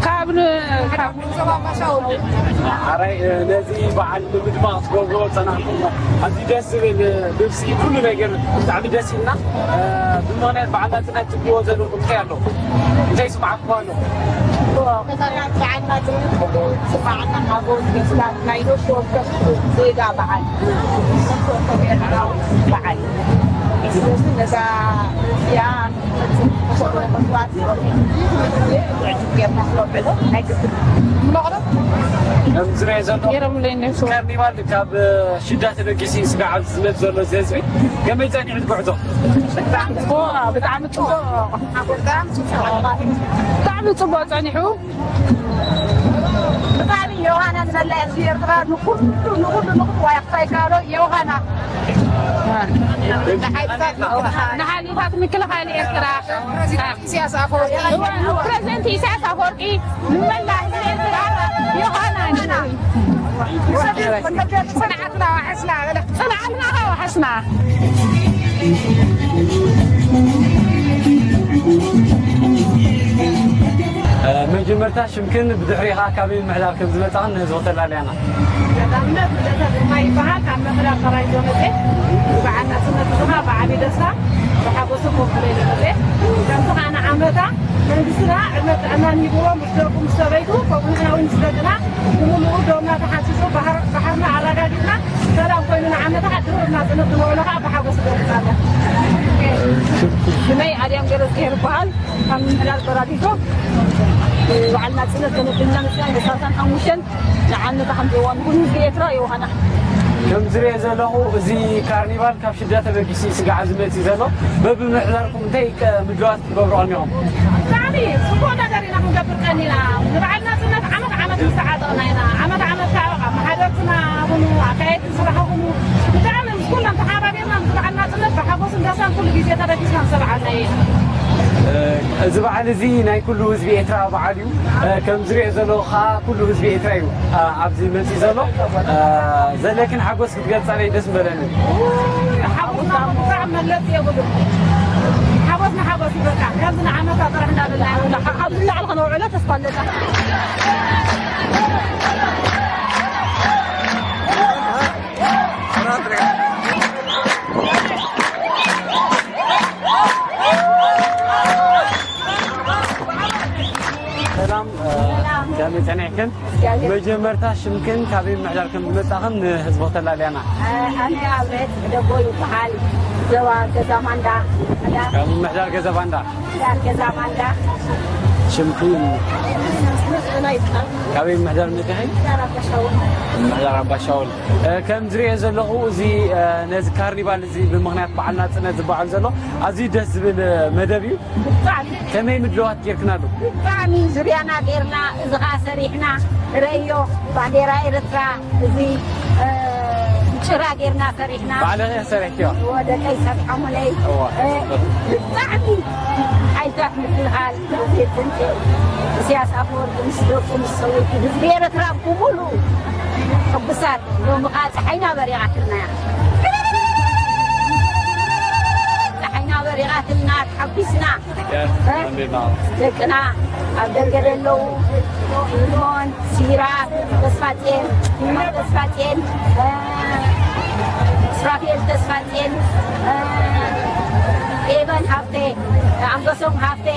ካብ ን- ካብ ኣራይ ነዚ በዓል ንምድማቕ ትገብርዎ ዝጸናሕኩም ኣዝዩ ደስ ዝብል ልብሲ፣ ኩሉ ነገር ብጣዕሚ ደስ ኢልና። ብምኽንያት በዓል ናጽነት ትብልዎ ዘለኹም እንታይ ኣሎ? እንታይ ይስምዓኩም ኣሎ? በዓል ናጽነት ስምዓና ሓጎስ፣ ደስታ ናይ ነፍሲ ወከፍ ዜጋ በዓል፣ ነፍሲ ወከፍ ኤርትራዊ በዓል። ስለዚ ነዛ እዚኣ ከም ዝሪኦ ዘሎ ካርኒቫል ካብ ሽዳ ተበጊሲ ስጋዕ ኣብዚ ዝመጽእ ዘሎ እዚ ህዝቢ ከመይ ጸኒሑ እቲ ጉዕዞ? ብጣዕሚ ጽቡቕ፣ ብጣዕሚ ጽቡቕ ጸኒሑ። ብጣዕሚ ዮሃና ንመላእ ህዝቢ ኤርትራ ንኹሉ ንኹሉ ንኹሉ ዋይ ኣኽታይ ካሎ ዮሃና ንሓይልታት ምክልኻል ኤርትራ ኢሳያስ ኣፈወርቂ። ፕረዚደንት ኢሳያስ ኣፈወርቂ ንመላእ ህዝቢ ኤርትራ ዮሃና ንብል። ጽንዓትና ዋሕስና በለ። ጽንዓትና ዋሕስና። መጀመርታ ሽምክን ብድሕሪኻ ካበይ ምሕዳር ከም ዝመጻኽን ንህዝቢ ተላልያና። ቀዳምነት ልደታ ግርማ ይበሃል። ካብ ምዕራብ ራያ መጽእ። በዓል ናጽነት ድማ ብዓቢ ደስታ ብሓጎስ ኮፍ ኢለ መጽእ። ከምዚ ከኣ ንዓመታ መንግስትና ዕድመ ጥዕናን ሂብዎ ምስ ደቁ ምስ ሰበይቱ ከምኡ ንሕና እውን ምስ ደቅና ብምሉኡ ዶብና ተሓንሲሱ ባሕር-፣ ባሕርና ኣረጋጊጽና ሰላም ኮይኑ ንዓመታ ድሩር ናጽነት ንውዕሎ ከኣ ብሓጎስ እገልጽ ኣለ። ሽመይ ኣድያም ገረዝግሄር ይበሃል። ካብ ምምሕዳር ፓራዲሶ በዓል ናጽነት ከነብልና መጽና ነሳሳን ሓሙሽተን ንዓመታ ከም ዘዋን ኩሉ ህዝቢ ኤርትራ ዮሃና። ከም ዝሪኦ ዘለኹ እዚ ካርኒቫል ካብ ሽዳ ተበጊሱ ስጋዕ ዝመጽእ ዘሎ በብምሕዳርኩም እንታይ ከ ምድላዋት ትገብሩ ኣለኹም? ብጣዕሚ ጽቡቕ ነገር ኢና ክንገብር ቀኒና። ንበዓል ናጽነት ዓመት ዓመት ምስ ተዓጠቕና ኢና። ዓመት ዓመት ከዓ በቃ መሓደርትና ኩኑ፣ ኣካየድቲ ስራሕ ኩኑ፣ ብጣዕሚ ምስ ኩሎም ተሓባቢርና ምስ በዓል ናጽነት ብሓጎስን ደስታን ኩሉ ግዜ ተበጊስና ንሰብዓልና ኢና። እዚ በዓል እዚ ናይ ኩሉ ህዝቢ ኤርትራ በዓል እዩ። ከም ዝሪኦ ዘለኹ ከዓ ኩሉ ህዝቢ ኤርትራ እዩ ኣብዚ መፂኡ ዘሎ። ዘለክን ሓጎስ ክትገልፃለይ ደስ ምበለኒ። ሓጎስና እኮ ብጣዕሚ መግለፂ የብሉን። ሓጎስ ንሓጎስ እዩ በቃ። ከምዚ ንዓመታ ጥራሕ እንዳበልና ኢና። ኣብዚ ላዕሊ ከነውዕሎ ተስፋ ኣለና። ሰላም፣ ከመይ ጸኒሕክን? መጀመርታ ሽምክን ካበይ ምሕዳር ከም ዝመጻኽን ንህዝቢ ከተላልያና። ኣነ ኣብሬት ደቦ ይበሃል። ዘባ ገዛ ማንዳ። ካብ ምሕዳር ገዛ ባንዳ። ምሕዳር ገዛ ማንዳ። ሽምክን? መስፍና ይበሃል። ካበይ ምሕዳር መጺኺ? ምሕዳር ኣባሻውል። ምሕዳር ኣባሻውል። እ፣ ከም ዝሪኦ ዘለኹ እዚ፣ እ፣ ነዚ ካርኒቫል እዚ ብምኽንያት በዓል ናጽነት ዝበዓል ዘሎ ኣዝዩ ደስ ዝብል፣ እ፣ መደብ እዩ። ብጣዕሚ። ከመይ ምድለዋት ጌርክናሉ? ብጣዕሚ ዙርያና ጌርና፣ እዚ ኸኣ ሰሪሕና፣ ረእዮ፣ ባንዴራ ኤርትራ፣ እዚ፣ እ፣ ጭራ ጌርና ሰሪሕና። ባዕልኺ ሰሪሕክዮ? እወ፣ ደቀይ ሰርሖምለይ። እወ። እ፣ ብጣዕሚ ሓይልታት ምክልኻል፣ ፕረዚደንት ኢሳያስ ኣፈወርቂ ምስ ደቁ፣ ምስ ሰበይቱ፣ ህዝቢ ኤርትራ ብምሉኡ ሕጉሳት። ሎሚ ኸኣ ጸሓይና በሪቓትልና እያ። ጸሓይና በሪቓትልና፣ ተሓጒስና። ደቅና ኣብ ደገ ዘለዉ፣ ፊልሞን፣ ሲራክ ተስፋጼን፣ ፊልሞን ተስፋጼን፣ እ፣ ሱራፌል ተስፋጼን፣ እ፣ ኤቨን ሃፍቴ፣ ኣንበሶም ሃፍቴ፣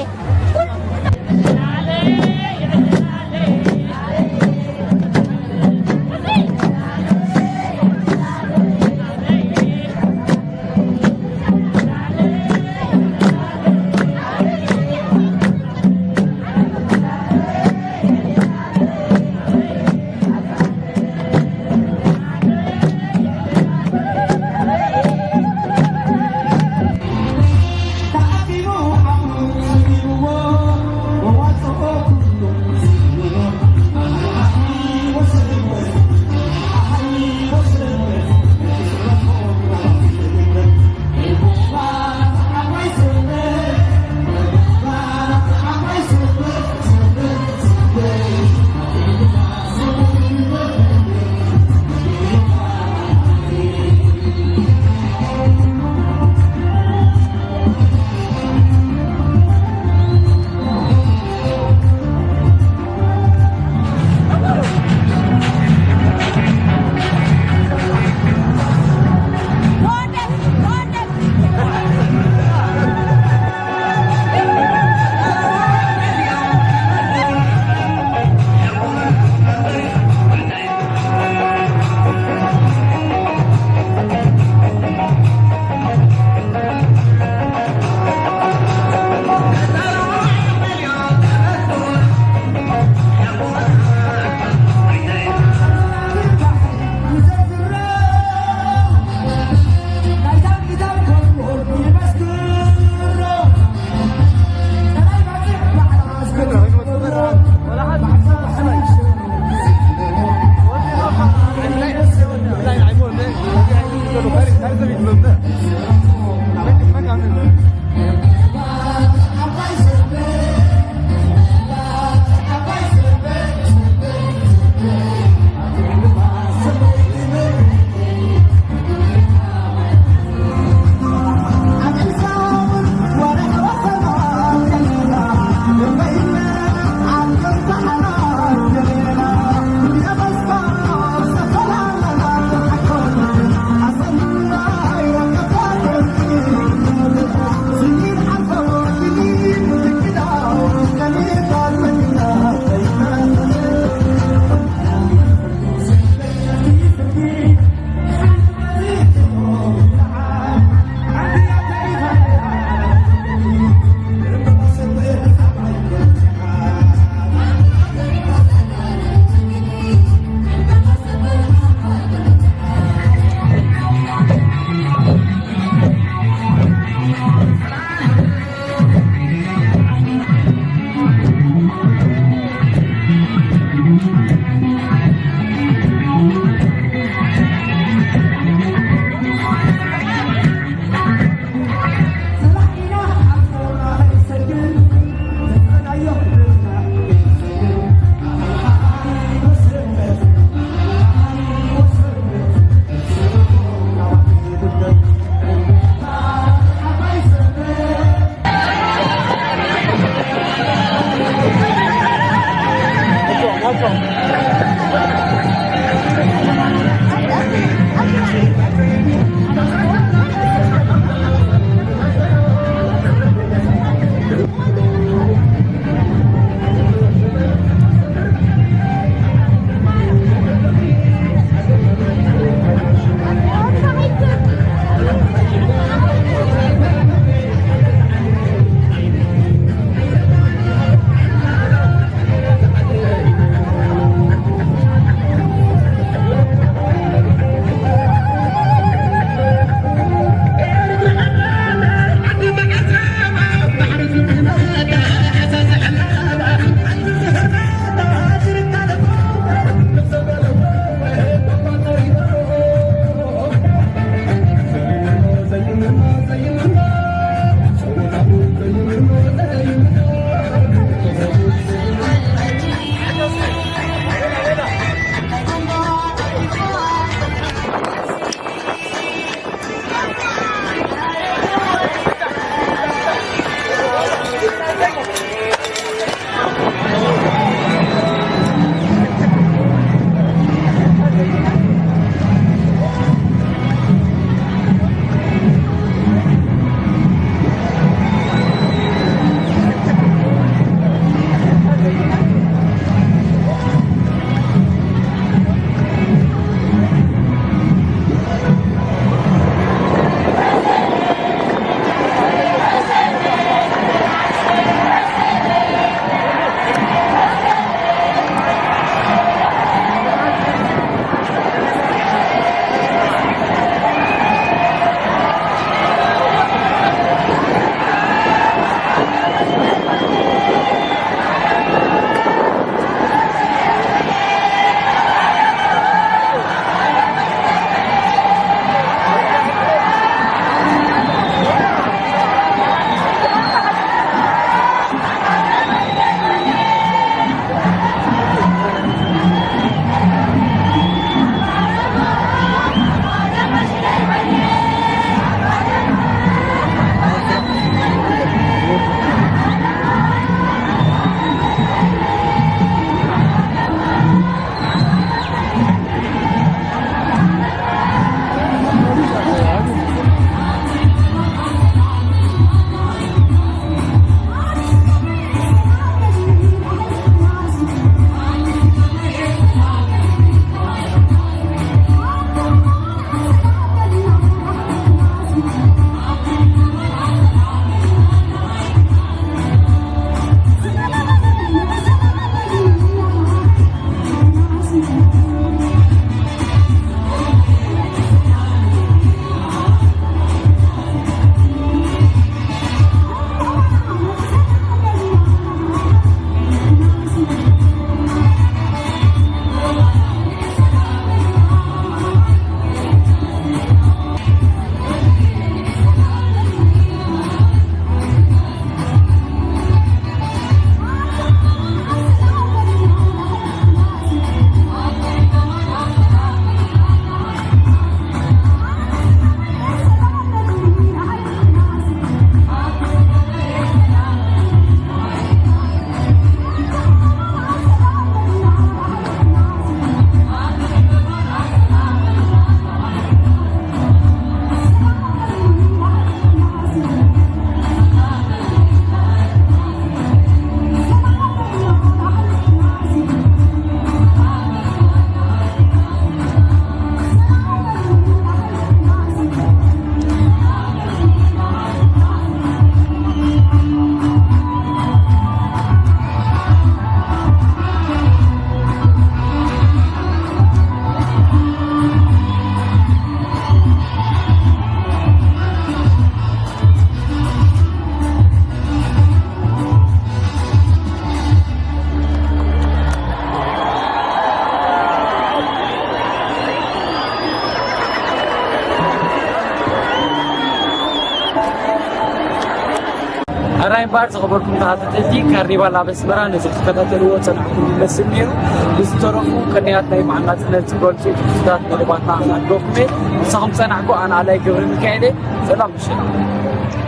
ሕራይ እምበኣር ዝኸበርኩም ተኸታተልቲ ካርኒቫል ኣብ ኣስመራ ነዚ ክትከታተልዎ ጸናሕኩም ይመስል ነይሩ። ብዝተረፉ ቅንያት ናይ መዓል ናጽነት ዝገልጹ ትሕዝቶታት መደባትና ክነድገኩም እየ። ምሳኹም ጸናሕኩ ኣነ ኣላይ ገብረ ሚካኤል እየ። ሰላም ምሽት።